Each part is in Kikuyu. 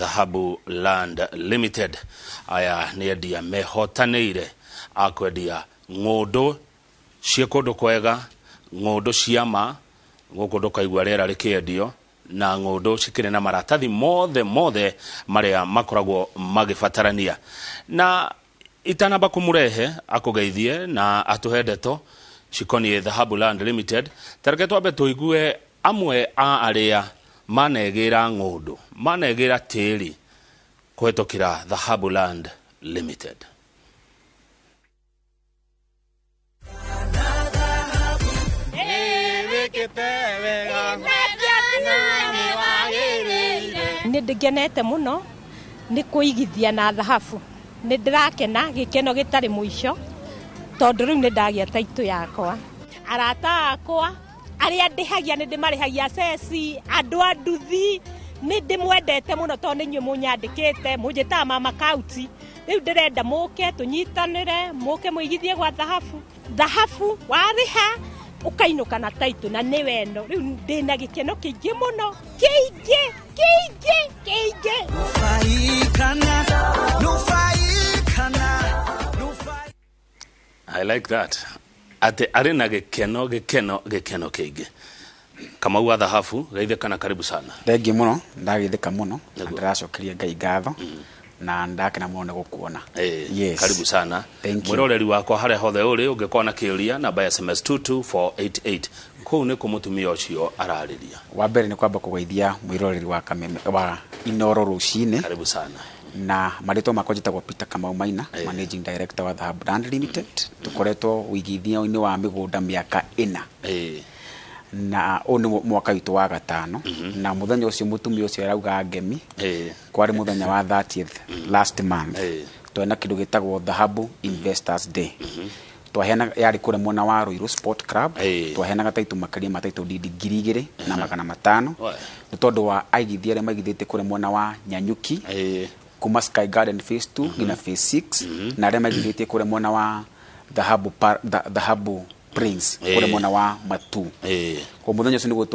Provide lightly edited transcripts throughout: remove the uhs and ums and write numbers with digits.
Dhahabu Land Limited. Aya nĩ endia mehotanĩire a kwendia ng'ũndũ ciĩ kũndũ kwega, ng'ũndũ cia ma, gũkũ ndũkaigua rĩera rĩkĩendio, na ng'ũndũ cikĩrĩ na maratathi mothe mothe marĩa makoragwo magĩbatarania. Na itanamba kũmũrehe akũgeithie na atũhe ndeto cikoniĩ Dhahabu Land Limited, ta reke twambe tũigue amwe a arĩa manegĩra ng'ũndũ, manegĩra tĩri kũhetũkĩra Dhahabu Land Limited. Nĩ ndĩngenete mũno nĩ kũigithia na thahabu. Nĩ ndĩrakena gĩkeno gĩtarĩ mũico tondũ rĩu nĩ ndagĩa taitũ yakwa. Arata akwa arĩa ndĩhagia nĩ ndĩmarĩhagia ceci, andũ a nduthi nĩ ndĩmwendete mũno tondũ nĩ inyuĩ mũnyandĩkĩte, mũnjĩtaga mama kauti. Rĩu ndĩrenda mũke tũnyitanĩre, mũke mũigithie gwa thahabu. Thahabu warĩha ũkainũka na taitũ na nĩwe ĩno. Rĩu ndĩna gĩkeno kĩingĩ mũno, kĩingĩ kĩingĩ kĩingĩ. I like that. Atĩ arĩ na gĩkeno gĩkeno gĩkeno kĩingĩ. Kamau wa Dhahabu, geithĩka na karibu sana. Thengiũ mũno, ndageithĩka mũno na Nĩguo. ndĩracokeria Ngai ngatho na ndakena mũno nĩ gũkuona. Yes. Karibu sana. Thank you. Mwĩroreri wakwa harĩa hothe ũrĩ ũngĩkorwo na kĩũria, namba ya SMS 22488 kũu nĩ kũ mũtumia ũcio ararĩria. Wa mbere nĩ kwamba kũgeithia mwĩroreri wa Kameme wa Inoro rũcinĩ. Karibu sana. Na marĩtwa makwa njĩtagwo Peter Kamau Maina, Managing Director wa Dhahabu Land Limited. Tũkoretwo ũigithia-inĩ wa mĩgũnda mĩaka 4. Na ũyũ nĩ mwaka witũ wa gatano. Na mũthenya ũcio mũtumia ũcio arauga ngemi. Kwarĩ mũthenya wa 30th last month. Twarĩ na kĩndũ gĩtagwo Dhahabu Investors Day. Twaheanaga, yarĩ kũrĩa mwena wa Ruiru Sport Club. Twaheanaga taitũ makĩria ma taitũ ndindi 2500. Nĩ tondũ wa aigithia arĩa maigithĩtie kũrĩa mwena wa Nyanyuki, kuma Sky Garden Phase 2 nginya Phase 6, na arĩa maigithĩtie kũrĩa mwena wa Dhahabu Dhahabu Prince, kũrĩa mwena wa Matu. Kwa mũthenya ũcio nĩguo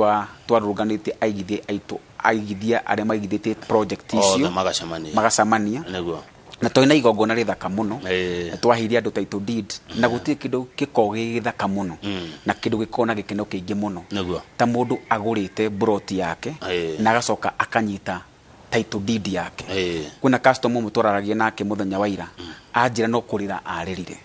twarũrũnganĩtie aigithia aitũ, aigithia arĩa maigithĩtie project Othe icio magacemania. Magacemania. Nĩguo. Na twarĩ na igongona rĩthaka mũno. Na twaheire andũ title deed, na gũtirĩ kĩndũ gĩkoragwo gĩ gĩthaka mũno na kĩndũ gĩkoragwo na gĩkeno kĩingĩ mũno ta mũndũ agũrĩte plot yake na agacoka akanyita title deed yake. Kwĩna customer ũmwe twararagia nake mũthenya wa ira, anjĩra no kũrĩra arĩrire.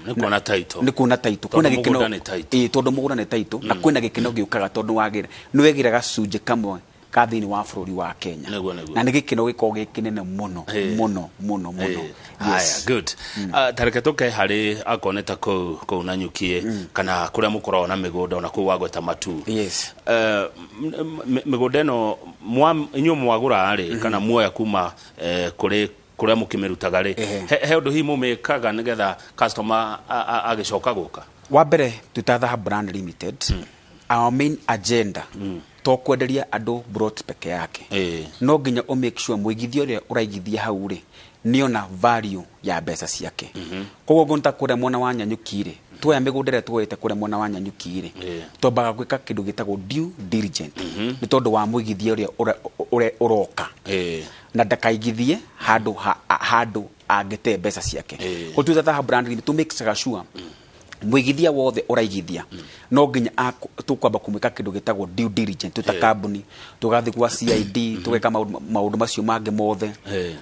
Nĩ kuona title. Nĩ kuona title. Tondũ Kwĩna gĩkeno. mũgũnda nĩ title. Ĩĩ, tondũ mũgũnda nĩ title, na kwĩna gĩkeno gĩũkaga tondũ wagĩra nĩ wegĩra gacunjĩ kamwe ka thĩinĩ wa bũrũri wa Kenya. Nĩguo, nĩguo. Na nĩ gĩkeno gĩkoragwo gĩ kĩnene mũno, mũno, mũno, mũno. Haya, Yes. good. Ta reke tũke harĩ akorwo nĩ ta kũu Nanyuki, kana kũrĩa mũkoragwo na mĩgũnda, ona kũu wagweta Matu. Mĩgũnda ĩno, inyuĩ mwagũra rĩ, kana muoya kuma kũrĩ kũrĩa mũkĩmĩrutaga rĩ, he ũndũ hihi mũmĩkaga nĩgetha customer agĩcoka gũka? Wa mbere, twĩ ta Dhahabu Land Limited, our main agenda to kwenderia andũ plot peke yake. No nginya ũ make sure mũigithia ũrĩa ũraigithia hau rĩ, nĩona value ya mbeca ciake. Koguo ngũnta kũrĩa mwena wa Nanyuki rĩ, tuoya mĩgũnda ĩrĩa tuoete kũrĩa mwena wa Nanyuki rĩ, twambaga gwĩka kĩndũ gĩtagwo due diligence. Nĩ tondũ wa mũigithia ũrĩa ũroka. Na ndakaigithie handũ angĩte mbeca ciake. Koguo twĩ ta Dhahabu Land Limited, tũ make sure mũigithia wothe ũraigithia no nginya tũkwamba kũmwĩka kĩndũ gĩtagwo due diligence. Twĩ ta kambuni tũgathiĩ gwa CID, tũgeka maũndũ macio mangĩ mothe,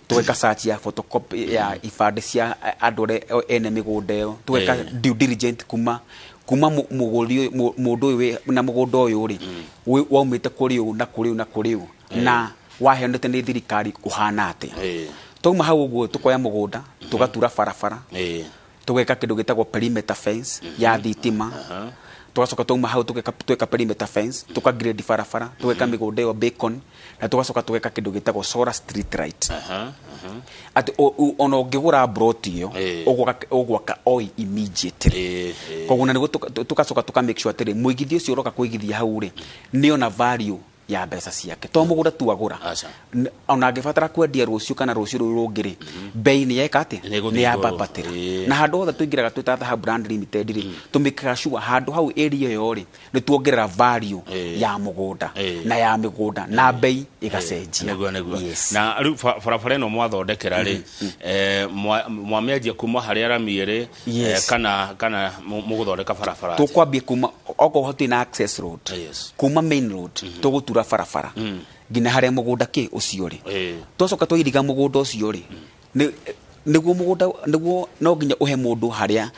tũgeka search ya photocopy ya ibandĩ cia andũ arĩa ene mĩgũnda ĩyo, tũgeka due diligence kuma mũgũri ũyũ, mũndũ ũyũ wĩ na mũgũnda ũyũ rĩ, waumĩte kũrĩ ũũ na kũrĩ ũũ na kũrĩ ũũ, na waheanĩte nĩ thirikari ũhana atĩa. Twauma hau ũguo tũkoya mũgũnda, tũgatura barabara, tũgeka kĩndũ gĩtagwo perimeter fence ya thitima. Tũgacoka twauma hau tũgeka perimeter fence, tũka grade barabara, tũgeka mĩgũnda ĩyo beacon, na tũgacoka tũgeka kĩndũ gĩtagwo solar street light. Atĩ ona ũngĩgũra plot ĩyo, ũgwaka o immediately. Koguo na nĩguo tũgacoka tũka make sure atĩrĩ, mũigithia ũcio ũroka kũigithia hau rĩ, nĩona value ya mbeca ciake to mũgũnda tu agũra. Aca. Ona angĩbatara kwendia rũciũ kana rũciũ rũu rũngĩ rĩ, bei nĩ yeka atĩa? Nĩ ĩgũthiĩ Nĩ igũrũ. yambatĩra. Na handũ hothe tũingĩraga twĩ ta Dhahabu Land Limited rĩ, tũmĩkaga sure handũ hau area ĩyo rĩ, nĩ tuongerera value ya mũgũnda na ya mĩgũnda na bei ĩgacenjia. Nĩguo, nĩguo. Yes. Na rĩu barabara ĩno mwathondekera rĩ, mwamĩanjia kuma harĩa rami ĩrĩ, kana mũgũthondeka barabara atĩa? Tũkwambia kuma okorwo hatirĩ na access road, kuma main road tũgũtura barabara nginya harĩa mũgũnda kĩ ũcio rĩ. Twacoka twairiga mũgũnda ũcio rĩ, nĩguo mũgũnda nĩguo no nginya ũhe mũndũ harĩa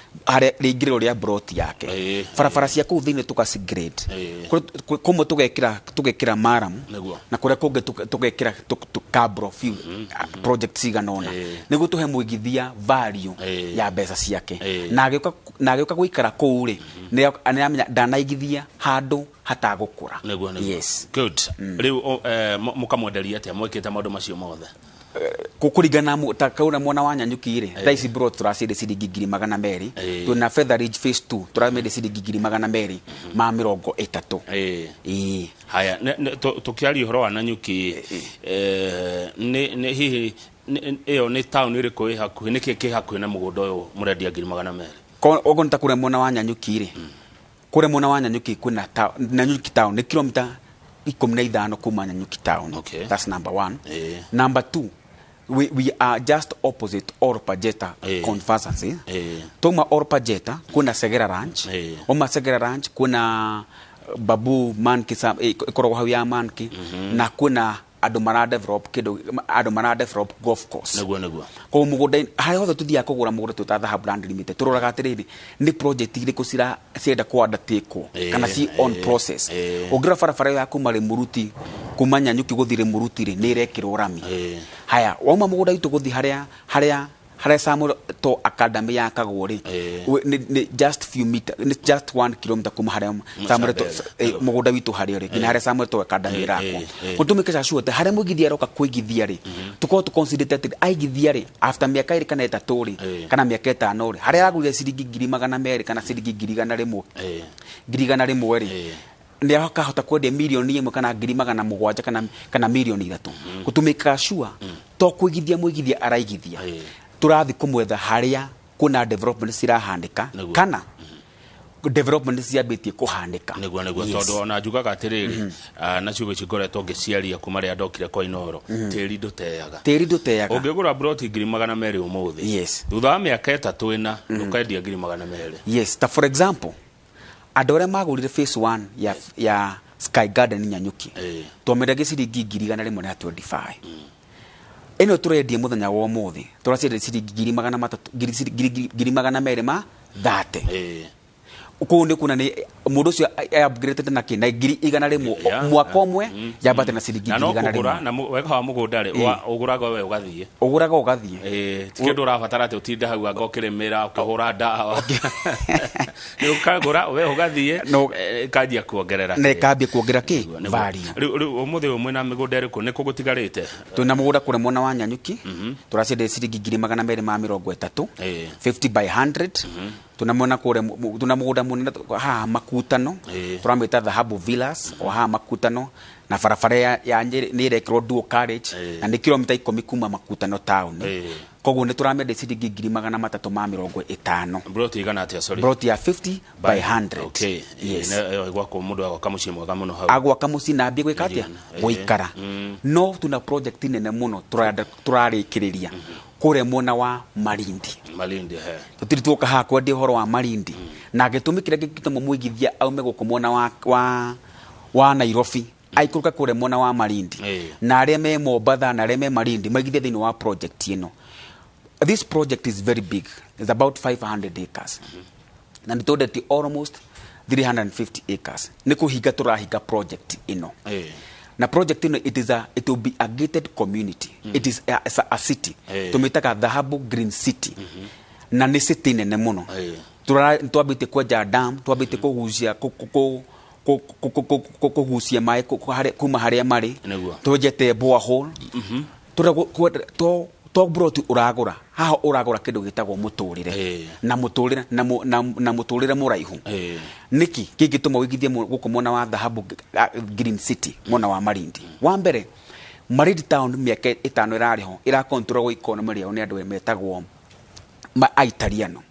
rĩingĩrĩro rĩa plot yake. Barabara cia kũu thĩinĩ tũgacigrade. Kũmwe tũgekĩra maram, na kũrĩa kũngĩ tũgekĩra cabro few, project cigana ũna. Nĩguo tũhe mũigithia value ya mbeca ciake. Na agĩũka gũikara kũu rĩ, nĩ amenya ndanaigithia handũ hatagũkũra. Nĩguo, nĩguo. Yes. Good. Rĩu, mũkamwenderia atĩa mwĩkĩte maũndũ macio mothe? Kũringana ta kaura mwena wa Nanyuki rĩ, thaa ici bro tũraciendia ciringi ngiri magana merĩ. Twĩna Feather Ridge phase 2 tũramendia ciringi ngiri magana merĩ ma mĩrongo ĩtatũ. Haya, tũkĩaria ũhoro wa Nanyuki, nĩ hihi ĩyo nĩ town ĩrĩkũ ĩ hakuhĩ? Nĩkĩ kĩ hakuhĩ na mũgũnda ũyũ mũrendia ngiri magana merĩ? Okorwo nĩ ta kũrĩa mwena wa Nanyuki rĩ, kũrĩa mwena wa Nanyuki kwĩna Nanyuki town nĩ kilomita 15 kuma Nanyuki town. That's number 1. Number 2, we are just opposite Orpajeta Conservancy. Tuma Orpajeta kuna Segera Ranch. Oma Segera Ranch kuna Babu Manki sa ikoragwo hau ya Manki. Na kuna andũ mara develop kĩndũ, andũ mara develop golf course. Nĩguo, nĩguo. Koguo mũgũnda harĩa hothe tũthiaga kũgũra mũgũnda twĩ ta Dhahabu Land Limited, tũroraga atĩrĩrĩ, nĩ project irĩkũ cirenda kũ undertake kana ci on process. Ũngĩrora barabara ĩyo ya kuma Rĩmũruti, kuma Nanyuki gũthiĩ Rĩmũruti rĩ, nĩ ĩrekĩrwo rami. Haya, wauma mũgũnda witũ gũthiĩ harĩa Samuel to Academy yakagwo rĩ, nĩ just few meter, nĩ just 1 kilometer kuma harĩa Samuel to, Mũcambele. mũgũnda witũ harĩa rĩ, nginya harĩa Samuel to Academy ĩrakwo. Gũtũmĩka ca sure atĩ harĩa mũigithia aroka kũigithia rĩ, tũkorwo tũconsiderate atĩ aigithia rĩ, after mĩaka ĩrĩ kana ĩtatũ rĩ, kana mĩaka ĩtano rĩ, harĩa aragũrire ciringi ngiri magana merĩ kana ciringi ngiri igana rĩmwe, ngiri igana rĩmwe rĩ, nĩ akahota kwendia mirioni ĩmwe kana ngiri magana mũgwanja kana mirioni ithatũ. Gũtũmĩka sure to kũigithia mũigithia araigithia. Tũrathiĩ kũmwetha harĩa kwĩna development cirahanĩka, kana development ciambĩtie kũhanĩka. Nĩguo, nĩguo. Yes. Tondũ ona njugaga atĩrĩrĩ, na ciugo ici ngoretwo ngĩciaria kuma rĩrĩa ndokire kwa Inooro, tĩri ndũteaga. Tĩri ndũteaga. Ũngĩgũra broti ngiri magana merĩ ũmũthĩ, thutha wa mĩaka ĩtatũ ĩna, ndũkendia ngiri magana merĩ. Yes, ta for example, andũ arĩa magũrire phase 1 ya Sky Garden Nanyuki, twamendagia ciringi ngiri igana rĩmwe na 25. Ĩno tũrendia mũthenya wa ũmũthĩ, tũraciendia ciringi ngiri magana matatũ, ngiri ciri-, ngiri, ngiri, ngiri magana merĩ ma 30. Kũu nĩ kuona nĩ mũndũ ũcio upgraded na kĩ, na ngiri igana rĩmwe, mwaka ũmwe, yambate na ciringi Na no ngiri igana kũgũra, rĩmwe. na wega wa mũgũnda rĩ, ũgũraga we ũgathiĩ. Ũgũraga ũgathiĩ. Ti kĩndũ ũrabatara atĩ ũtinde hau anga ũkĩrĩmĩra, ũkĩhũra ndawa. Nĩ ũkagũra, we ũgathiĩ, No. ĩkanjia kuongerera Na kĩ. ĩkambia kuongerera kĩ? Nĩguo, nĩguo. Value. Rĩu ũmũthĩ ũyũ mwĩna mĩgũnda ĩrĩkũ? Nĩ kũ gũtigarĩte? Twĩna mũgũnda kũrĩa mwena wa Nanyuki, tũraciendia ciringi ngiri magana merĩ ma mĩrongo ĩtatũ, 50 by 100. Tuna mwena kũrĩa tuna mũgũnda mũnene haha Makutano, tũramĩta Dhahabu Villas, o haha Makutano, na barabara ya Nyeri nĩ ĩrekĩrwo dual carriage, na nĩ kilomita ikũmi kuma Makutano town. Koguo nĩ tũramĩendia ciringi ngiri magana matatũ ma mĩrongo ĩtano. Broti igana atĩa, sorry? Broti ya 50 by 100. Okay. Yes. Ne, gwakwo mũndũ agwaka mũciĩ mwega mũno hau. Agwaka mũciĩ na ambie gwĩka atĩa? Gũikara. No tuna project nene mũno tũrarĩkĩrĩria kũrĩa mwena wa Malindi. Malindi, he. Tũtirĩ tuoka haha kwendia ũhoro wa Malindi. Na gĩtũmi kĩrĩa gĩtũma mũigithia aume gũkũ mwena wa Nairobi, aikũrũke kũrĩa mwena wa Malindi. Na arĩa me Mombatha na arĩa me Malindi maigithie thĩinĩ wa project ĩno. This project is very big. It's about 500 acres. Na nĩ twendetie almost 350 acres. Nĩ kũhinga tũrahinga project ĩno. Na project ĩno, it will be a gated community. It is a city. Tũmĩtaga Dhahabu Green City. Na nĩ city nene mũno. Twambĩtie kwenja dam, twambĩtie kũgucia, kũgucia maĩ kuma harĩa marĩ. Nĩguo. Twenjete borehole. To broti ũragũra haha, ũragũra kĩndũ gĩtagwo mũtũrĩre. Na mũtũrĩre na mũtũrĩre mũraihu. Nĩki kĩngĩtũma ũigithie gũkũ mwena wa Dhahabu Green City, mwena wa Malindi? Wa mbere, Malindi town mĩaka 5 ĩrarĩ ho ĩrakontrolwo economy yao nĩ andũ metagwo ma Italiano,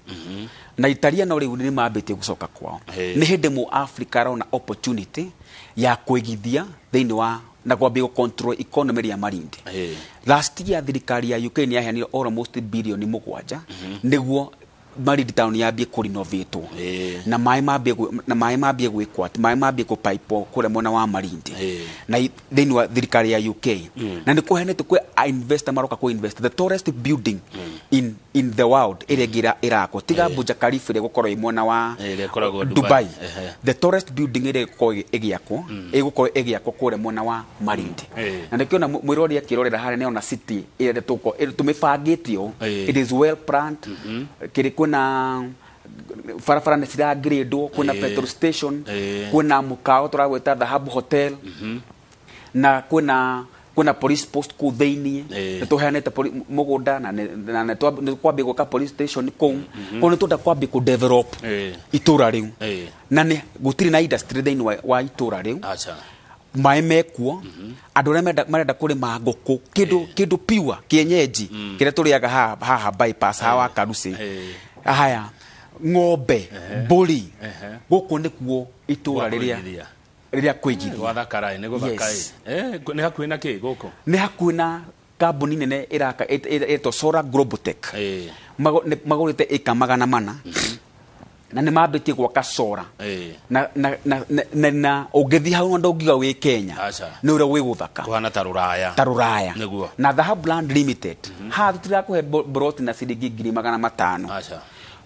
na Italiano rĩu nĩ mambĩtie gũcoka kwao. Nĩ hĩndĩ mu Africa arona opportunity ya kũigithia thĩinĩ wa na kwambia gũ control economy ya Malindi. Last year thirikari ya UK nĩ yaheanire almost bilioni 7 nĩguo Malindi town yambie kũrinovatwo na maĩ mambie gwĩkwo atĩ maĩ mambie kũpaipwo kũrĩa mwena wa Malindi. Na thĩinĩ wa thirikari ya UK na nĩ kũheanĩtwo kwĩ a investor maroka kũ invest the tallest building in the world ĩrĩa ĩngĩ ĩrakwo tiga Burj Khalifa ĩrĩa ĩgũkorwo ĩ mwena wa Ĩrĩa ĩkoragwo Dubai. Dubai. The tallest building ĩrĩa ĩgũkorwo ĩgĩakwo kũrĩa mwena wa Malindi. Na nĩkĩo na mwĩrori akĩrorera harĩa nĩona city ĩrĩa tũmĩbangĩte ũũ. It is well planned. Kĩrĩ kwĩna barabara nĩ cirangirĩndwo, kwĩna petrol station, kwĩna mũkawa tũragwĩta Dhahabu Hotel, na kwĩna police post kũu thĩiniĩ. Nĩ tũheanĩte mũgũnda na nĩ kwambia gwaka police station kũu. Koguo nĩ twenda kwambia kũ develop itũra rĩu. Na nĩ gũtirĩ na industry thĩinĩ wa itũra rĩu. Acha. Maĩ mekuo, andũ arĩa marenda kũrĩma ngũkũ, kĩndũ pure kienyeji kĩrĩa tũrĩaga haha bypass haha wa Karuci. Haya, ng'ombe, mbũri, gũkũ nĩkuo itũra Gwa rĩrĩa kũigithia. Rĩrĩa kũigithia. Gwathakara nĩ gũthaka. Yes. Nĩ hakuhĩ na kĩ gũkũ? Nĩ hakuhĩ na kambuni nene ĩraka ĩtwo Solar Globotech. Magũrĩte ĩka 400 na nĩ mambĩtie gwaka solar. Na ũngĩthiĩ hau ndũngiuga wĩ Kenya. Aca. Nĩ ũrĩa wĩ gũthaka. Kũhana ta rũraya. Ta rũraya. Nĩguo. Na Dhahabu Land Limited haha tũtirakũhe broti na ciringi 500,000. Aca.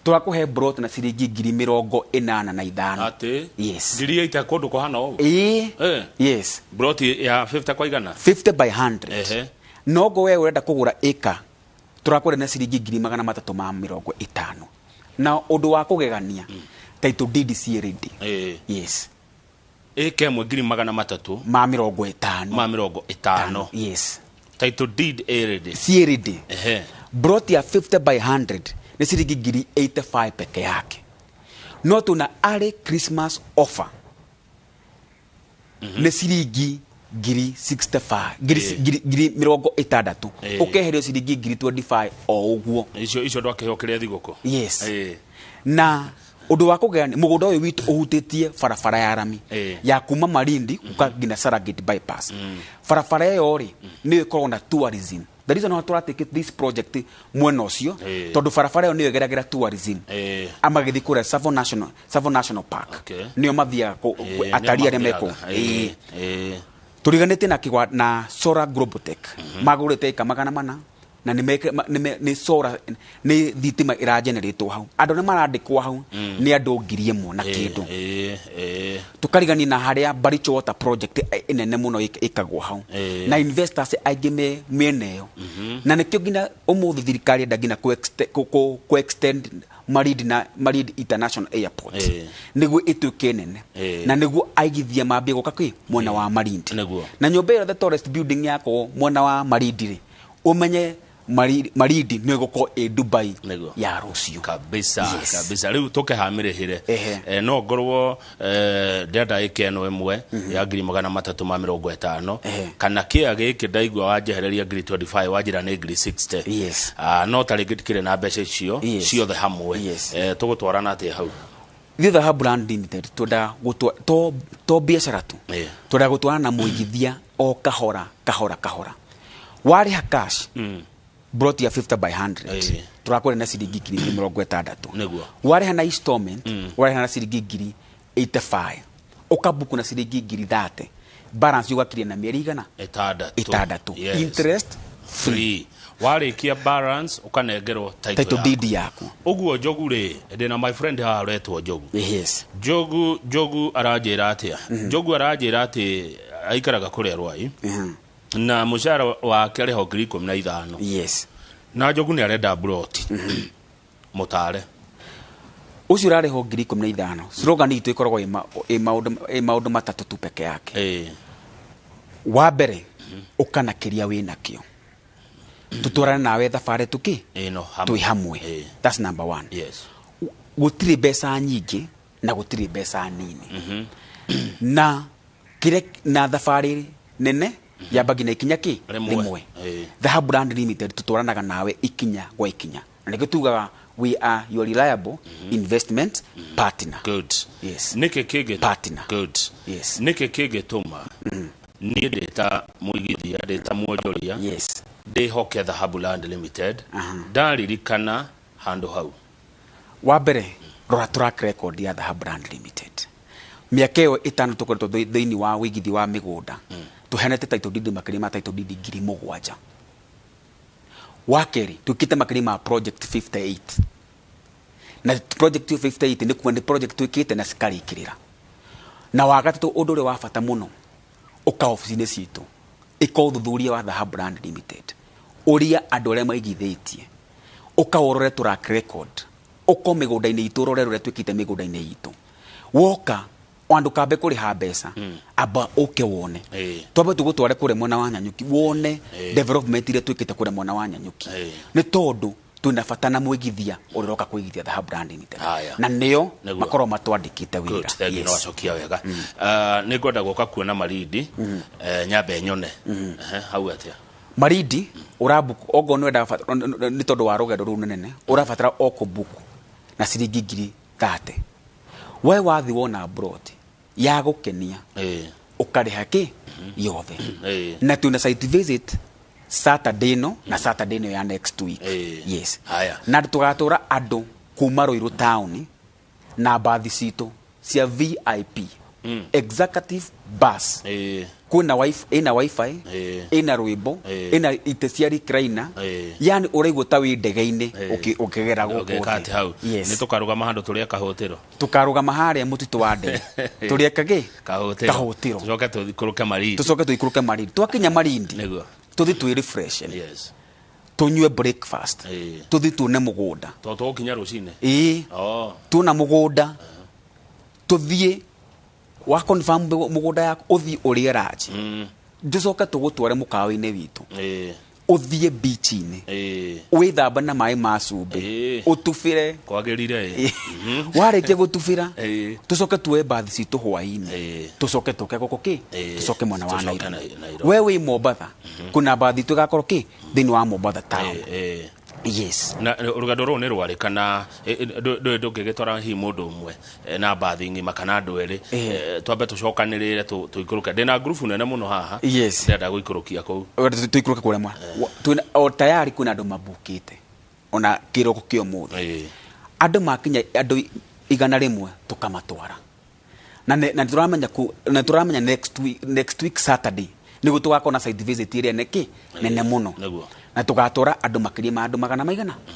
Tũrakũhe broti na ciringi 85,000. Atĩ? Yes. Ngiri 80 kũndũ kũhana ũũ? Ĩĩ. Yes. Broti ya 50 kwa igana? 50 by 100. Nogo we ũrenda kũgũra ĩka tũrakũrĩa na ciringi 350,000, na ũndũ wa kũgegania, title deed ciĩ ready. Yes. Ĩka ĩmwe 300,000 ma 50. Ma 50. Yes. Title deed ĩ ready. Ciĩ ready. Broti ya 50 by 100 nĩ ciringi 85,000 peke yake, no tuna early Christmas offer nĩ ciringi 65,000, 60,000. Ũkeherio ciringi 25,000 o ũguo. Icio ndwakĩheo kĩrĩa thigũkũ. Yes. Na ũndũ wa kũgegania, mũgũnda ũyũ witũ ũhutĩtie barabara ya rami ya kuma Malindi gũka nginya Serengeti bypass. Barabara ĩyo rĩ, nĩyo ĩkoragwo na tourism. The reason why tũratake this project mwena ũcio, tondũ barabara ĩyo nĩyo ĩgeragĩra tourism amagĩthiĩ kũrĩa Tsavo National Park. Nĩo mathiaga atalii arĩa mekũu. Nĩo Tũriganĩtie na kĩgwa na Solar Globotech magũrĩte ĩka 400 na nĩ solar, nĩ thitima ĩrageneratwo hau. Andũ nĩ marandĩkwo hau nĩ andũ 1,000 na kĩndũ. Tũkarigania na harĩa Baricho Water Project ĩnene mũno ĩkagwo hau. Na investors aingĩ me mĩena ĩyo, na nĩkĩo nginya ũmũthĩ thirikari enda nginya kũ extend Malindi na Malindi International Airport nĩguo ĩtuĩke nene na nĩguo aigithia mambie gũka kwĩ mwena wa Malindi. Na nyũmba ĩyo, the tallest building yakwo mwena wa Malindi rĩ, ũmenye Malindi nĩ ĩgũkorwo ĩ Dubai ya rũciũ. Kabisa. Yes. Kabisa. Rĩu tũkĩhamĩrĩhĩre, no ngorwo ndĩrenda ĩka ĩno ĩmwe ya 350,000 kana kĩa gĩkĩ ndaigua wanjehereria 25,000, wanjĩra nĩ 60,000. Yes. Ah, no ta rĩngĩ ndikĩrĩ na mbeca icio ciothe hamwe. Tũgũtwarana atĩa hau? Ithuĩ Dhahabu Land Limited twendaga gũtwa to biacara tu. Twendaga gũtwarana na mũigithia o kahora kahora kahora. Warĩha cash, broti ya 50 by 100 tũrakũrĩa na ciringi 60,000. Warĩha na installment, warĩha na ciringi 85,000, ũkabuku na ciringi 30,000, balance ũgakiria na mĩeri igana? 6. 6. Interest free. Warĩkia balance ũkanengerwo title title yaku. Deed yaku. Ũguo Njogu rĩ, ndĩna my friend haha ũretwo Njogu. Yes. Njogu aranjĩra atĩa? Njogu aranjĩra atĩ aikaraga kũrĩa Rwai na mũcara wake arĩho 15,000. Na Njogu nĩ arenda broti, mũtare. Ũcio ũrarĩhwo 15,000, slogan itũ ĩkoragwo ĩ maũndũ matatũ tu peke yake. Wa mbere, ũkanakĩria wĩ nakĩo. Tutwarane nawe thabarĩ tuki Ĩno hamwe. Twĩ hamwe. That's number one. Gũtirĩ mbeca nyingĩ na gũtirĩ mbeca nini, na kĩrĩa na thabarĩ nene yambagia na ikinya kĩ? Rĩmwe. Rĩmwe. Dhahabu Land Limited tutwaranaga nawe ikinya gwa ikinya, na nĩkĩo tugaga we are your reliable investment partner. Good. Yes. Nĩkĩ kĩngĩ Partner. Good. Yes. Nĩkĩ kĩngĩtũma niĩ ndĩ ta mũigithia, ndĩ ta mwonjoria, ndĩhoke Dhahabu Land Limited ndaririkana handũ hau? Wa mbere, rora track record ya Dhahabu Land Limited. Mĩaka ĩyo 5 tũkoretwo thĩinĩ wa wĩigithia wa mĩgũnda, tũheanĩte title deed makĩria ma title deed 7,000. Wa kerĩ, twĩkĩte makĩria ma project 58, na project ĩyo 58 nĩ kuga nĩ project twĩkĩte na cikarĩkĩrĩra. Na wa gatatũ, ũndũ ũrĩa wa bata mũno, ũka obici-inĩ citũ, ĩka ũthuthuria wa Dhahabu Land Limited, ũria andũ arĩa maigithĩtie, ũka ũrore track record, ũko mĩgũnda-inĩ itũ, ũrore ũrĩa twĩkĩte mĩgũnda-inĩ itũ. Woka andũ kambe kũrĩha mbeca, amba ũke wone. Twambe tũgũtware kũrĩa mwena wa Nanyuki, wone development iria twĩkĩte kũrĩa mwena wa Nanyuki, nĩ tondũ twĩna bata na mwĩgithia ũrĩa ũroka kũigithia Dhahabu Land Limited, na nĩo makorwo matwandĩkĩte Good, wĩra. thank you. No wacokia wega. Nĩ ngwenda gũka kuona Malindi, nyambe nyone. Ehe, hau atĩa? Marindi ũrabook okorwo nĩ wendaga nĩ tondũ wa rũgendo rũu rũnene, ũrabatara o kũbook na ciringi 30,000. We wathi wona plot ya gũkenia, ũkarĩha kĩ yothe. Na twĩna site visit Saturday ĩno na Saturday ĩno ya next week. Yes. Haya. Na tũgatwara andũ kuma Ruiru town na mbathi citũ cia VIP executive bus. Kwĩna wifi, ĩna wifi, ĩna rwĩmbo, ĩna itĩ cia recliner. Yani ũraigua ta wĩ ndege-inĩ ũkĩgera gũkũ Ũgĩka thĩ. atĩ hau? Yes. Nĩ tũkarũgama handũ tũrĩe kahũtĩro? Tũkarũgama harĩa mũtitũ wa ndege tũrĩe kagĩ? Kahũtĩro. Kahũtĩro. Tũcoke tũikũrũke Malindi. Tũcoke tũikũrũke Malindi. Twakinya Malindi, tũthiĩ twĩ refresh, tũnyue breakfast, tũthiĩ tuone mũgũnda. Tondũ tũgũkinya rũcinĩ. Ĩĩ. Tuona mũgũnda, tũthiĩ wa confirm mũgũnda yaku, ũthiĩ ũrĩe lunch, tũcoke tũgũtware mũkawa-inĩ witũ, ũthiĩ beach-inĩ, wĩthamba na maĩ ma cumbĩ, ũtubĩre. Kwagĩrire ĩ. Warĩkia gũtubĩra, tũcoke tuoe mbathi citũ hwaĩ-inĩ, tũcoke tũke gũkũ kĩ, tũcoke mwena wa Tũcoke Nairobi. Nairobi. We wĩ Mombatha, kwĩna mbathi itũ ĩgakorwo kĩ thĩinĩ wa Mombatha town. Yes. Na rũgendo rũrũ nĩ rwarĩ kana ndũngĩgĩtwara hihi mũndũ ũmwe na mbathi ng'ima kana andũ erĩ? Twambe tũcokanĩrĩre tũikũrũke. Ndĩna ngurubu nene mũno haha. Ndĩrenda gũikũrũkia kũu. Tũikũrũke kũrĩa twĩna o tayari, kwĩna andũ mabukĩte ona kĩroko kĩa ũmũthĩ. Andũ makinya andũ 100 tũkamatwara, na tũramenya na tũramenya next week Saturday nĩguo tũgakorwo na site visit ĩrĩa nĩkĩ nene mũno, na tũgatwara andũ makĩria ma andũ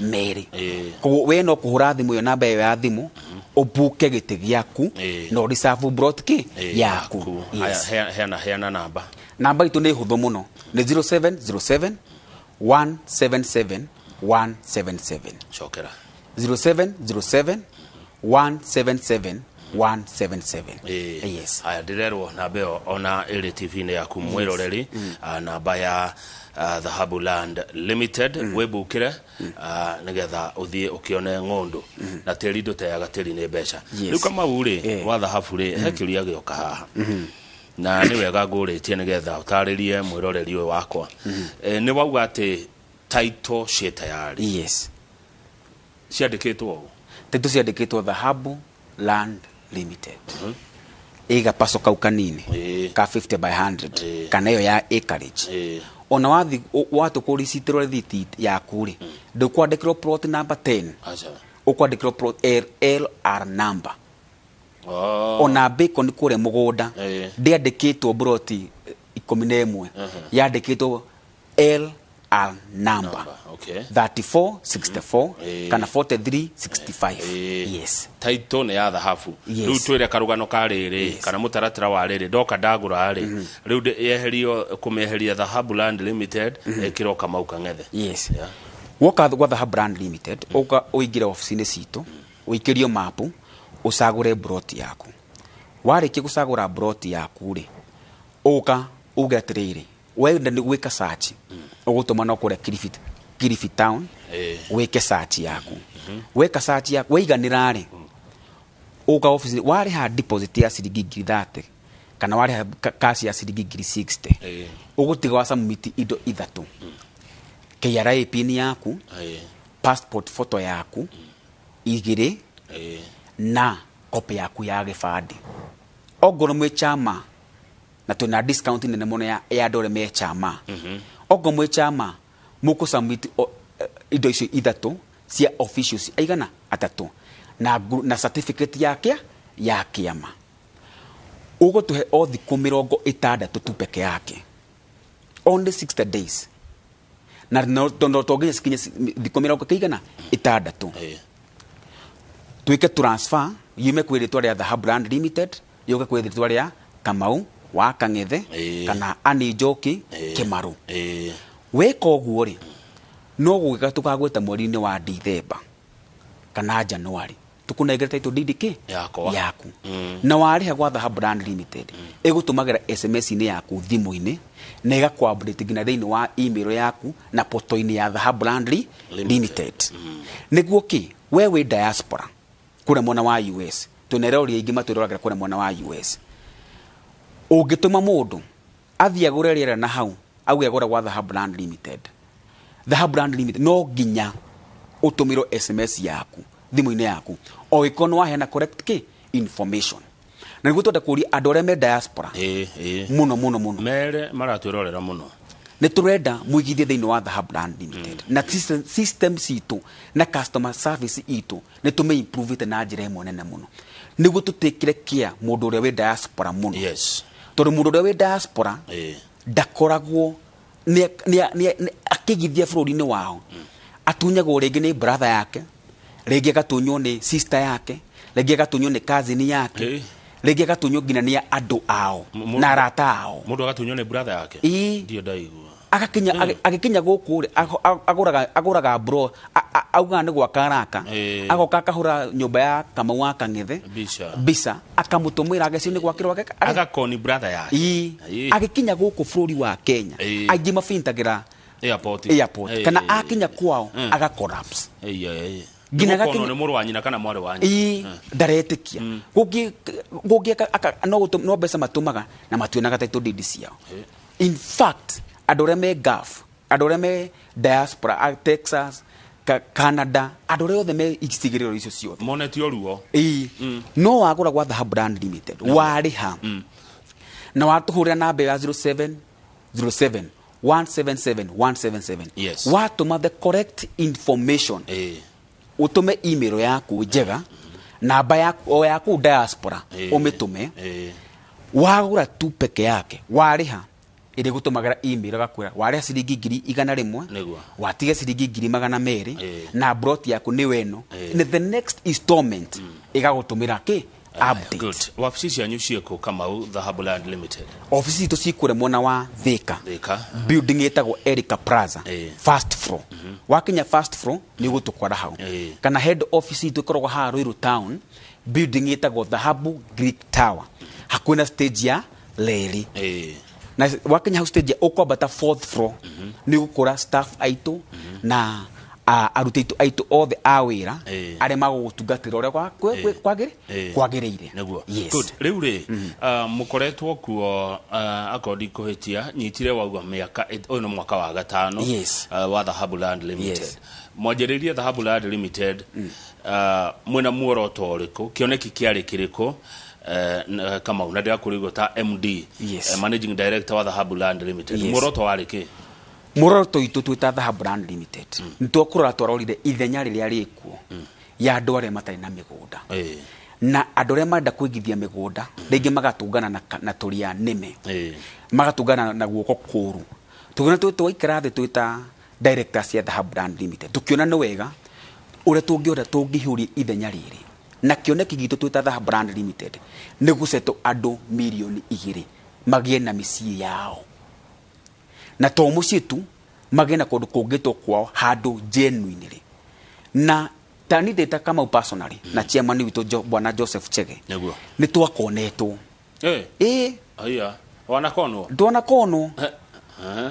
200. Koguo we no kũhũra thimũ ĩyo, namba ĩyo ya thimũ, ũbuke gĩtĩ gĩaku na ũreserve plot kĩ yaku. Haya, Yes. heana namba. Namba itũ nĩ hũthũ mũno, nĩ 0707 177 177. Cokera. 0707 177 177. Yes. Haya, ndĩrerwo namba ĩyo ona ĩrĩ TV-inĩ yaku mwĩroreri. Namba ya Dhahabu Land Limited, wĩbukĩre nĩgetha ũthiĩ ũkĩone ng'ũndũ, na tĩri ndũteaga, tĩri nĩ mbeca. Rĩu Kamau rĩ, wa thahabu rĩ, he kĩũria gĩoka haha na nĩ wega ngũrĩtie nĩgetha ũtarĩrie mwĩroreri ũyũ wakwa. Nĩ wauga atĩ title ciĩ tayari? Yes. Ciandĩkĩtwo ũũ? Title ciandĩkĩtwo Dhahabu Land Limited, ĩga paco kau kanini ka 50 by 100 kana ĩyo ya acreage. Ona wathi watũkũricitĩrwo rĩthiti yaku rĩ, ndũkwandĩkĩrwo plot number 10, Aca. ũkwandĩkĩrwo plot LR number. Ona bacon kũrĩa mũgũnda ndĩandĩkĩtwo broti 11, yandĩkĩtwo LR number. Number, okay. 3464 kana 4365. Yes. Title nĩ ya thahabu. Yes. Rĩu twĩre karũgano ka rĩrĩ kana mũtaratara wa rĩrĩ, ndoka ndagũra rĩ, rĩu yeherio kũmĩeheria Dhahabu Land Limited, ĩkĩrwo Kamau Kang'ethe? Yes. Woka gwa Dhahabu Land Limited, ũka ũingĩre obici-inĩ citũ, ũikĩrio mapu, ũcagũre broti yaku. Warĩkia gũcagũra broti yaku rĩ, ũka uge atĩrĩrĩ, Wenda nĩ gwĩka search, ũgũtũma no kũrĩa Kilifi town, wĩke search yaku. Weka search yaku waiganĩra rĩ, ũka office warĩha deposit ya ciringi 30,000 kana warĩha cash ya ciringi 60,000. Ũgũtiga wa submit indo ithatũ: KRA PIN yaku, passport photo yaku igĩrĩ, na copy yaku ya gĩbandĩ. Ongorwo mwĩ chama, na twĩna discount nene mũno ya andũ arĩa me chama, ongorwo mwĩ chama mũkũ submit indo icio ithatũ cia officials aigana atatũ na certificate ya ya kĩama. Ũgũtũhe o thikũ 60 tu peke yake, only 60 days, na no to nginya cikinye thikũ 60, twĩke transfer yume kwĩ rĩtwa rĩa Dhahabu Land Limited yũke kwĩ rĩtwa rĩa Kamau wa Kang'ethe kana Annie Njoki Kĩmarũ. Weka ũguo rĩ, no gũgĩka tũkagwĩta mweri-inĩ wa Dithemba kana January tũkũnengere title deed kĩ Yakwa. yaku. Na warĩha gwa Dhahabu Land Limited, ĩgũtũmagĩra SMS-inĩ yaku thimũ-inĩ na ĩgakũ update nginya thĩinĩ wa email yaku na portal-inĩ ya Dhahabu Land Limited. Limited. Nĩguo kĩ we wĩ diaspora kũrĩa mwena wa US, twĩna eroreri aingĩ matwĩroragĩra kũrĩa mwena wa US, ũngĩtũma mũndũ athiĩ agũre rĩera na hau auge agũra gwa Dhahabu Land Limited, Dhahabu Land Limited no nginya ũtũmĩrwo SMS yaku thimũ-inĩ yaku o ĩkorwo nĩ waheana correct kĩ information. Na nĩguo twenda kũria andũ arĩa me diaspora Ĩĩ, ĩĩ. mũno mũno mũno. Mere maratwĩrorera mũno. Nĩ tũrenda mũigithie thĩinĩ wa Dhahabu Land Limited, na system citũ na customer service itũ nĩ tũmĩ-improvĩte na njĩra ĩmwe nene mũno nĩguo tũtĩkĩre care mũndũ ũrĩa wĩ diaspora mũno, tondũ mũndũ ũrĩa wĩ diaspora ndakoragwo akĩigithia bũrũri-inĩ wao. Atunyagwo rĩngĩ nĩ brother yake, rĩngĩ agatunywo nĩ sister yake, rĩngĩ agatunywo nĩ cousin yake, rĩngĩ agatunywo nginya nĩ andũ ao na arata ao. Mũndũ agatunywo nĩ brother yake? Ĩĩ. Ndio ndaigua. Agakinya agĩkinya gũkũ rĩ, agũraga bro, augaga nĩ gwaka araka, agoka akahũra nyũmba ya Kamau wa Kang'ethe Mbica. mbica, akamũtũmĩra agecio nĩ gwakĩrwo Agakoni brother yake. Ĩĩ. Agĩkinya gũkũ bũrũri wa Kenya, aingĩ mabintagĩra airport. Airport kana akinya kwao aga collapse. Ĩĩ, ĩĩ. Nginya Nĩgũkonwo gakinya nĩ mũrũ wa nyina kana mwarĩ wa nyina. Ĩĩ, ndaretĩkia gũngĩ gũngĩ no mbeca matũmaga na mationaga title deed ciao. In fact, andũ arĩa me Gulf, andũ arĩa me diaspora a Texas, Canada, andũ arĩa othe me icigĩrĩro icio ciothe monetio ruo. Ĩĩ, no wagũra gwa Dhahabu Land Limited, warĩha na watũhũrĩra namba ya 0707 177 177, watũma the correct information, ũtũme email yaku njega, namba yaku o yaku diaspora, ũmĩtũme, wagũra tu peke yake, warĩha, ĩrĩ gũtũmagĩra email ĩgakwĩra warĩha ciringi 100,000, watiga ciringi 200,000, na brot yaku nĩ weno, na the next installment ĩgagũtũmĩra kĩ update. Good. Wabici cianyu ciĩkũ, Kamau, Dhahabu Land Limited? Obici citũ cikũrĩa mwena wa Thika, Thika. building ĩtagwo Erica Plaza, first floor. Wakinya first floor nĩ ũgũtũkora hau, kana head office itũ ĩkoragwo haha Ruiru town, building ĩtagwo Dhahabu Greek Tower, hakuhĩ na stage ya reri. Na wakinya hau stage ũkwambata fourth floor, nĩ ũgũkora staff aitũ na aruti aitũ othe a wĩra arĩa magũgũtungatĩra ũrĩa kwagĩrĩire. Nĩguo. Yes. Good. Rĩu rĩ, mũkoretwo kuo, akorwo ndikũhĩtia nyitire wauga mĩaka ũyũ nĩ mwaka wa gatano wa Dhahabu Land Limited. Mwanjĩrĩirie Dhahabu Land Limited mwĩna muoroto ũrĩkũ? Kĩoneki kĩarĩ kĩrĩkũ? Kamau, na ndĩrakũrigwo ta MD, Managing Director wa Dhahabu Land Limited, muoroto warĩ kĩ? Muoroto witũ twĩ ta Dhahabu Land Limited nĩ twakũrora twarorire ithenya rĩrĩa rĩkuo ya andũ arĩa matarĩ na mĩgũnda na andũ arĩa marenda kũigithia mĩgũnda rĩngĩ magatũngana na tũria nĩme, magatũngana na guoko kũru. Tũkĩona twĩ twaikara thĩ twĩ ta directors cia Dhahabu Land Limited, tũkĩona nĩ wega ũrĩa tũngĩhota tũngĩhiũria ithenya rĩrĩ, na kĩoneki gitũ twĩ ta Dhahabu Land Limited nĩ gũcetwo andũ 2 mirioni magĩe na mĩciĩ yao, na to mũciĩ tu, magĩe na kũndũ kũngĩtwo kwao handũ genuinely. Na tani ndĩ ta Kamau personally na chairman witũ bwana Joseph Chege, nĩ twakonetwo. Ĩĩ. Aya wanakonwo. Ndwanakonwo.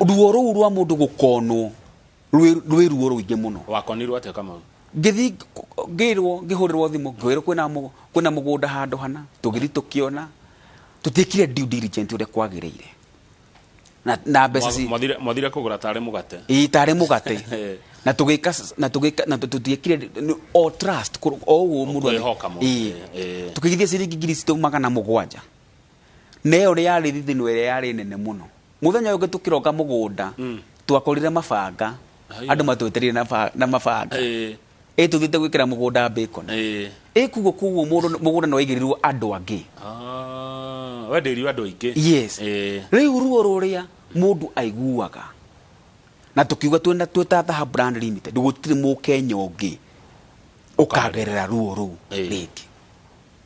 Ruo rũu rwa mũndũ gũkonwo rwĩ ruo rũingĩ mũno. Wakonirwo atĩa Kamau? Ngĩthiĩ ngĩrwo, ngĩhũrĩrwo thimũ, ngĩrwo kwĩna mũgũnda handũ hana, tũgĩthiĩ tũkĩona, tũtiĩkire due diligence ũrĩa kwagĩrĩire. Na mbeca ci Mwathire kũgũra tarĩ mũgate. Ĩĩ, tarĩ mũgate. Na tũgĩka, na tũgĩka, na tũtiĩkire o trust, o ũguo mũndũ Kwĩhoka mũndũ. Ĩĩ. Tũkĩigithia ciringi ngiri citũ 700. Na ĩyo yarĩ thithino ĩrĩa yarĩ nene mũno. Mũthenya ũyũ ũngĩ tũkĩroka mũgũnda, twakorire mabanga. Andũ matwetereire na mabanga. Ĩ tũthiĩte gwĩkĩra mũgũnda bacon. Ĩ koguo mũgũnda no waigĩrĩirwo andũ angĩ. Wendeirio andũ aingĩ. Yes. Rĩu ruo rũrĩa mũndũ aiguaga. Na tũkiuga twĩna twĩta Dhahabu Brand Limited, gũtirĩ mũkenya ũngĩ ũkagerera ruo rũu rĩngĩ.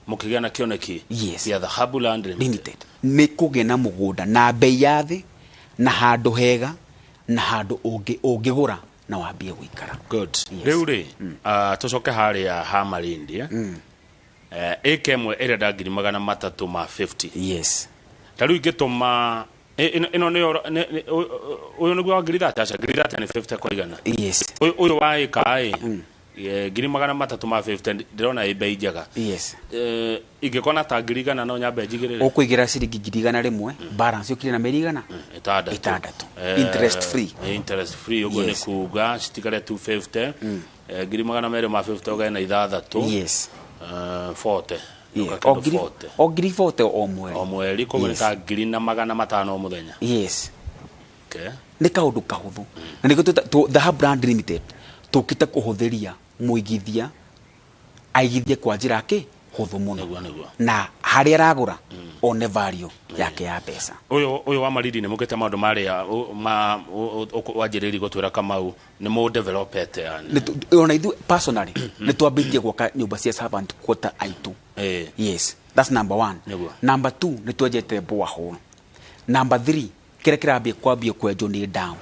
Mũkĩgĩa na kĩoneki Yes. kĩa Dhahabu Land Limited. Limited. Nĩ kũgĩa na mũgũnda na bei ya thĩ, na handũ hega, na handũ ũngĩgũra na wambie gũikara. Good. Yes. Rĩu rĩ, tũcoke harĩa ha Malindi, ĩka ĩmwe ĩrenda ngiri magana matatũ ma 50. Yes. Ta rĩu ingĩtũma, ĩno nĩyo, ũyũ nĩguo wa ngiri thate, aca, ngiri thate nĩ 50 kwa igana. Yes. Ũyũ wa ĩka ĩ, ngiri magana matatũ ma 50, ndĩrona ĩ bei njega. Yes. Ingĩkona ta ngiri igana no nyambe njigĩrĩre. Ũkũigĩra ciringi ngiri igana rĩmwe, balance yũkire na mĩeri igana? Ĩtandatũ. Ĩtandatũ. Interest free. Interest free, ũguo nĩ Yes. kuga citigare 250. Ngiri magana merĩ ma 50 ũgae na ithathatũ. Yes. 40. Yeah. Ũka kĩndũ O ngiri 40. O ngiri 40 o mweri. O mweri, koguo nĩ Yes. ta ngiri na magana matano o mũthenya. Yes. Okay. Nĩ kaũndũ kahũthũ. Na nĩkĩo Dhahabu Brand Limited tũkĩte kũhũthĩria mũigithia aigithie kwa njĩra kĩ hũthũ mũno. Nĩguo, nĩguo. Na harĩa aragũra one value yake ya mbeca. Ũyũ wa Malindi nĩ mũkĩte maũndũ marĩa, ma, wanjĩrĩirie gũtwĩra Kamau nĩ mũ developete yani. Nĩ ona ithuĩ personally nĩ twambĩtie gwaka nyũmba cia servant quarter aitũ. Yes, that's number 1. Nĩguo. Number 2 nĩ twenjete borehole. Number 3 kĩrĩa kĩrambia kwambia kwenjwo nĩ dam.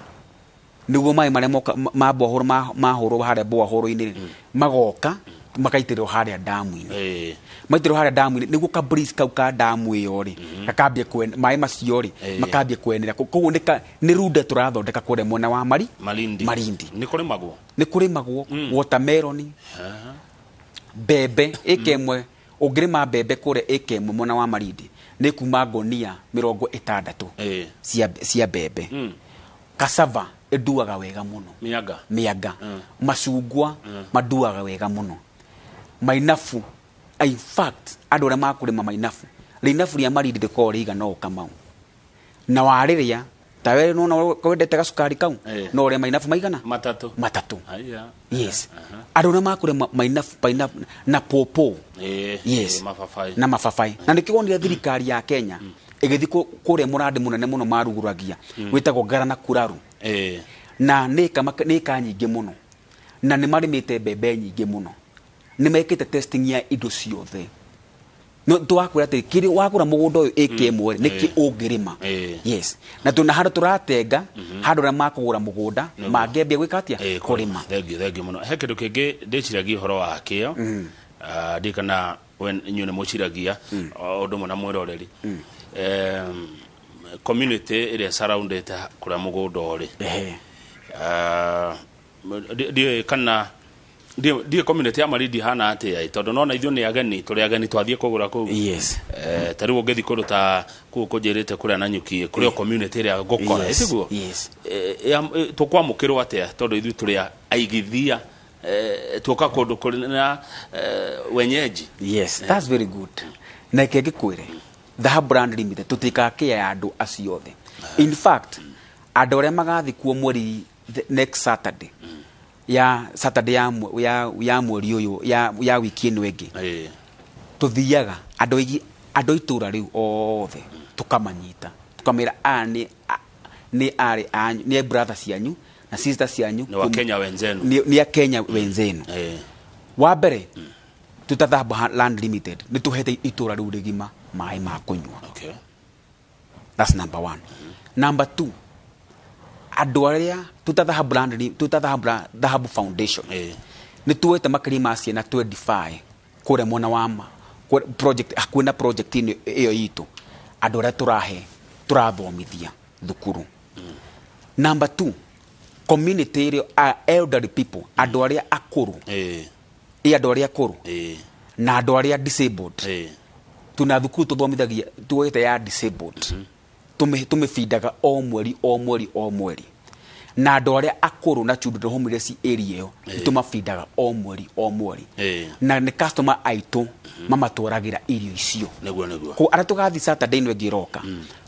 Nĩguo maĩ marĩa moka, ma borehole, mahũrwo harĩa borehole-inĩ rĩ, magoka makaitĩrĩrwo harĩa damu-inĩ. Maitĩrĩrwo harĩa damu-inĩ, nĩguo ka breeze kau ka damu ĩyo rĩ, gakambia maĩ macio rĩ, makambia kwenera. Koguo nĩ runda tũrathondeka kũrĩa mwena wa Malindi. Malindi. Nĩ kũrĩmagwo? Nĩ kũrĩmagwo, watermelon, mbembe, ĩka ĩmwe, ũngĩrĩma mbembe kũrĩa ĩka ĩmwe mwena wa Malindi, nĩ kuma ngonia mĩrongo ĩtandatũ cia mbembe. Cassava ĩnduaga wega mũno. Mĩanga. Mĩanga. Macungwa manduaga wega mũno. Mainabu, in fact, andũ arĩa makũrĩma mainabu, rĩinabu rĩa Malindi rĩkoragwo rĩigana ũũ Kamau. Na warĩrĩa, ta we nĩwona wendete gacukari kau, no ũrĩe mainabu maigana? Matatũ. Matatũ. Aya. Yes. Andũ arĩa makũrĩma mainabu, pineapple, na pawpaw. Yes. Mababaĩ. Na mababaĩ. Na nĩkĩo wonire thirikari ya Kenya ĩgĩthiĩ kũrĩa mũrandi mũnene mũno marugũragia, wĩtagwo Ngara na Kuraru. Na nĩ ĩka nyingĩ mũno. Na nĩ marĩmĩte mbembe nyingĩ mũno. Nĩ mekĩte testing ya indo ciothe. No twakwĩra atĩ kĩrĩa wagũra mũgũnda ũyũ ĩka ĩmwe rĩ, nĩkĩ ũngĩrĩma. Yes. Na tũna handũ tũratenga, handũ arĩa makũgũra mũgũnda, mangĩambia gwĩka atĩa? Kũrĩma. Thank you, thank you mũno. He kĩndũ kĩngĩ ndĩciragia ũhoro wakĩo. Ndiũĩ kana we inyuĩ nĩ mũciragia, o ũndũ ũmwe na mwĩroreri. Community ĩrĩa surroundĩte kũrĩa mũgũnda ũrĩ. Ndiũĩ kana ndiũĩ community ya Malindi hana atĩa, tondũ nona ithuĩ nĩ ageni, tũrĩ ageni twathiĩ kũgũra kũu. Yes. Ta rĩu ũngĩthiĩ kũndũ ta kũu kũnjĩrĩte kũrĩa Nanyuki, kũrĩ o community ĩrĩa ngũkora, Yes. ĩtiguo? Yes. Tũkwamũkĩrwo atĩa tondũ ithuĩ tũrĩ aigithia, tuoka kũndũ kũrĩ na wenyeji? Yes, that's very good. Na reke ngĩkwĩre, Dhahabu Brand Limited tũtikaga kĩa ya andũ acio othe. In fact, andũ arĩa magathiĩ kuo mweri the next Saturday, ya Saturday ya ya, ya mweri ũyũ, ya, ya wiki ĩno ĩngĩ. Tũthiaga andũ aingĩ, andũ a itũũra rĩu othe tũkamanyita, tũkamera aya nĩ arĩ anyu, nĩ brother cianyu na sister cianyu, Nĩ wa Kenya wenzenu. Nĩ a Kenya wenzenu. Wa mbere, twĩ Dhahabu Land Limited nĩ tũhete itũũra rĩu rĩgima maĩ ma kũnyua. That's number 1. Number 2, andũ arĩa twĩ Dhahabu Land twĩ Dhahabu Dhahabu Foundation. Nĩ tuoete makĩria ma ciana 25 kũrĩa mwena wa project, hakuhĩ na project ĩno ĩyo itũ, andũ arĩa tũrathomithia thukuru. Number 2, community ĩrĩa elderly people, andũ arĩa akũrũ, andũ arĩa akũrũ na andũ arĩa disabled, tuna thukuru tuthomithagia tuoete ya disabled, tumĩbindaga o mweri o mweri o mweri, na andũ arĩa akũrũ na children homeless area ĩyo tũmabindaga o mweri o mweri, na nĩ customer aitũ mamatwaragĩra irio icio. Nĩguo nĩguo. Ko arĩa tũgathiĩ Saturday ĩno ĩngĩ ĩroka,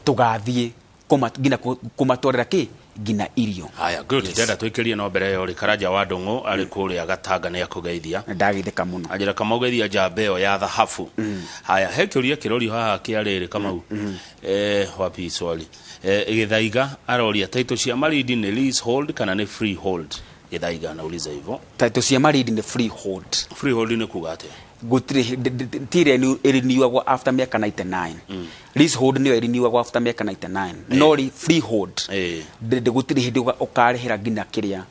tũgathiĩ nginya kũmatwarĩra kĩ nginya irio. Haya, good. Ndenda tũikĩrie no mbere ĩyo rĩ, Karanja wa Ndũng'ũ arĩ kũrĩa Gatanga nĩ akũgeithia. Ndageithĩka mũno. Anjĩra Kamau geithia njamba ĩyo ya thahabu. Haya, he kĩũria kĩrorio haha kĩa rĩrĩ Kamau. Wapi swali. Gĩthaiga aroria title cia Malindi nĩ leasehold kana nĩ freehold? Gĩthaiga anauliza hivyo. Title cia Malindi nĩ freehold. Freehold nĩ kuga atĩa? Gũtirĩ tire ĩriniwagwo after mĩaka 99. Leasehold nĩyo ĩriniwagwo after mĩaka 99. No freehold gũtirĩ hĩndĩ ũkarĩhĩra nginya kĩrĩa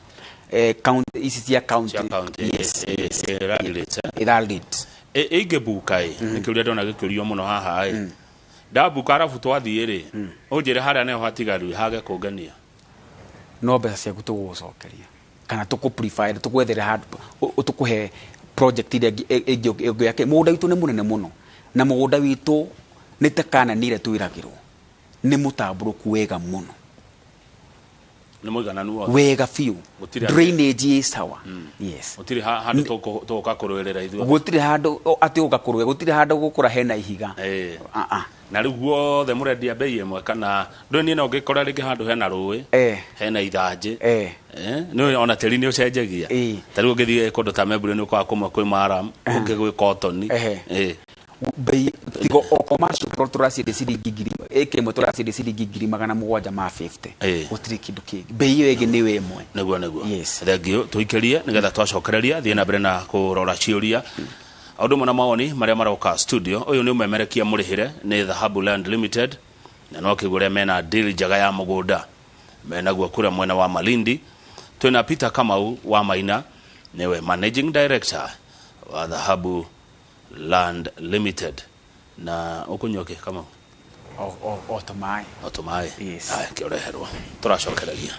county ici cia county. Yes, yes, land rate. Ĩngĩbuka ĩ, nĩ kĩũria ndona gĩkĩũrio mũno haha ĩ. Ndabuka arabu twathiĩ rĩ, ũnjĩre harĩa nĩho hatigaru hage kũngenia. No mbeca ciaku tũgũgũcokeria kana tũkũ-prefer tũgwethere handũ tũkũhe project iria ĩngĩ. Mũgũnda witũ nĩ mũnene mũno, na mũgũnda witũ nĩ ta kana nĩre twĩragĩrwo nĩ mũtambũrũku wega mũno, nĩ mũigananu wothe wega biũ, drainage ĩ sawa. Yes, gũtirĩ handũ tũgũka kũrũĩrĩra ithuĩ, gũtirĩ handũ atĩ ũka kũrũe, gũtirĩ handũ gũkũra hena ihiga. Na rĩu guothe mũrendia bei ĩmwe kana ndũĩ? Niĩ no ngĩkora rĩngĩ handũ hena rũĩ, hena ithanjĩ, nĩ ona tĩri nĩ ũcenjagia. Ta rĩu ũngĩthiĩ kũndũ ta Membure nĩ ũkoraga kũmwe kwĩ maram, kũngĩ gwĩ cotton. Bei tigo o commercial plot tũraciendia ciringi ngiri ĩka ĩmwe, tũraciendia ciringi 750,000. Gũtirĩ kĩndũ kĩngĩ, bei ĩyo ĩngĩ nĩyo ĩmwe. Nĩguo nĩguo. Yes. Thank you. Tũikĩrie nĩgetha twacokereria thiĩ na mbere na kũrora ciũria ũndũ ũmwe na mawoni marĩa maroka studio. Ũyũ nĩ ũmemerekia mũrĩhĩre nĩ Dhahabu Land Limited, na no kĩgũre mena deal njega ya mũgũnda menaguo kũrĩa mwena wa Malindi. Twĩna Peter Kamau wa Maina, nĩwe managing director wa Dhahabu Land Limited. Na ũkũnyua kĩ, Kamau? O tũmaĩ. O tũmaĩ. Yes. Haya, kĩoreherwo tũracokereria.